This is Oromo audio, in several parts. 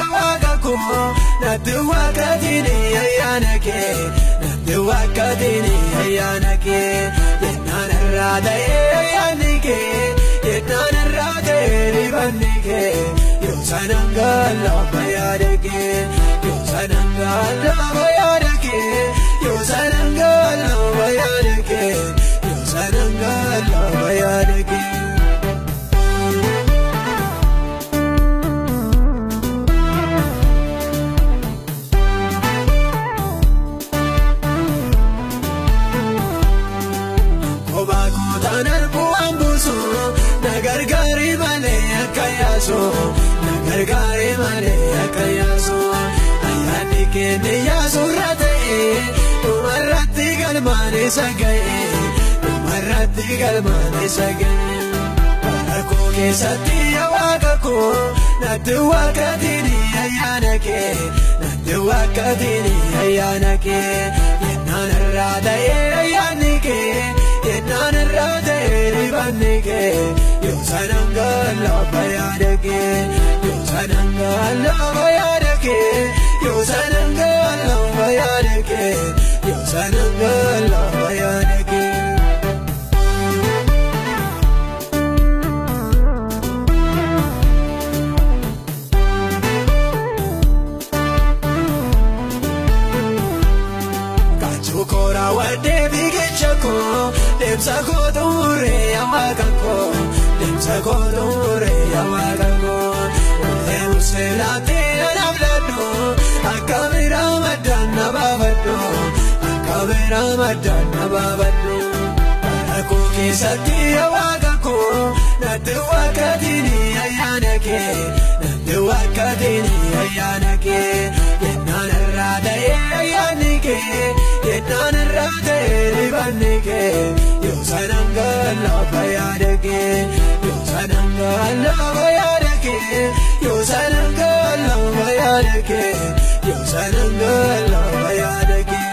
yaa waaqa koo natti waaqatiin ayyaana kee natti waaqatiin ayyaana kee yennaan irraa ta'ee ayyaanni kee yennaan irraa ta'ee dibanni kee yoo sanaan gaala yaada kee yoo sanaan gaala yaada kee yoo sanaan gaala yaada kee yoo sanaan gaala yaada kee. Nagargaari malee akka yaasu nagargaari malee akka yaasu ayyaanni keenya yaasu irra ta'e dhumarratti galmaan isa ga'e dhumarratti galmaan isa ga'e rakkoo keessatti yaa waaqa koo natti waaqatiin ayyaana kee natti waaqatiin ayyaana kee yennaan irraa ta'e ayyaanni kee yennaan irraa ta'e dibanni kee yoo sanaan gaala yaada kee yoo sanaan gaala yaada kee yoo sanaan gaala yaada kee yoo sanaan gaala yaada kee. Koora wadde biqicha koo deemsa koo xumuree yaa waaqa koo deemsa koo xumuree yaa waaqa koo ulee musee laatee anaaf laadhu akka biraa maddaan na baafadhu akka biraa maddaan na baafadhu rakkoo keessatti yaa waaqa koo natti waaqatiin ayyaana kee natti waaqatiin ayyaana kee yennaan irraa ta'ee ayyaanni kee. Yennaan irraa ta'ee dibanni kee yoo sanaan gaala yaada kee yoo sanaan gaala yaada kee yoo sanaan gaala yaada kee yoo sanaan gaala yaada kee.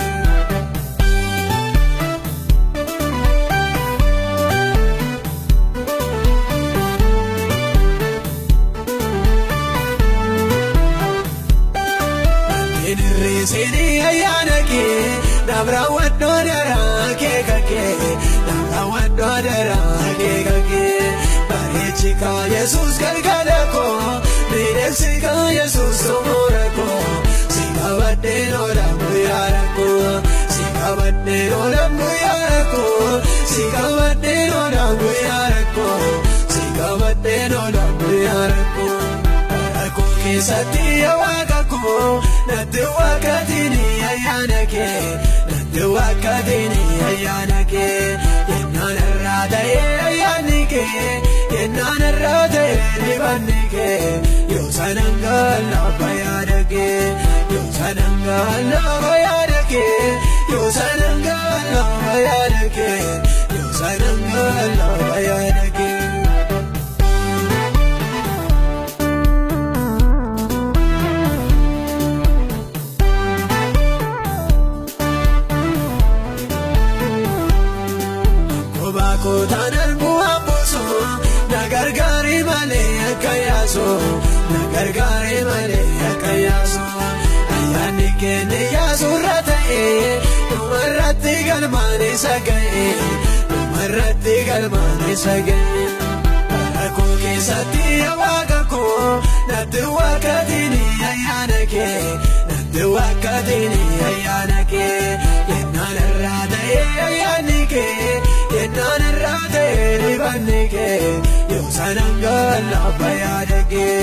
Sini ayyaana kee nabraawwadhoo daraa kee kakee nabraawwadhoo daraa kee kakee bareechi kaa Yesuus galgala koo miidhagsi kaa Yesuus xumura koo si qabadheen oola guyyaa rakkoo si qabadheen oola guyyaa rakkoo si qabadheen oola guyyaa rakkoo si qabadheen oola guyyaa rakkoo. Rakkoo keessatti yaa waaqa koo natti waaqatiin ayyaana kee natti waaqatiin ayyaana kee yennaan irraa ta'ee ayyaanni kee yennaan irraa ta'ee dibanni kee yoo sanaan gaala yaada kee yoo sanaan gaala yaada kee yoo sanaan gaala yaada kee yoo sanaan gaala yaada kee. Kootaan arguu buusu na gargaari malee akka yaasu na gargaari malee akka yaasu ayyaanni keenya yaasu irra ta'e dhumarratti galmaan isa ga'e dhumarratti galmaan isa ga'e rakkoo keessatti yaa waaqa koo natti waaqatiin ayyaana kee natti waaqatiin ayyaana kee yennaan irraa ta'e ayyaanni kee. Yennaan irraa ta'ee dibanni kee yoo sanaan gaala yaada kee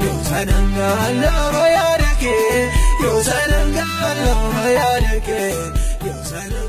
yoo sanaan gaala yaada kee yoo sanaan gaala yaada kee yoo sanaan.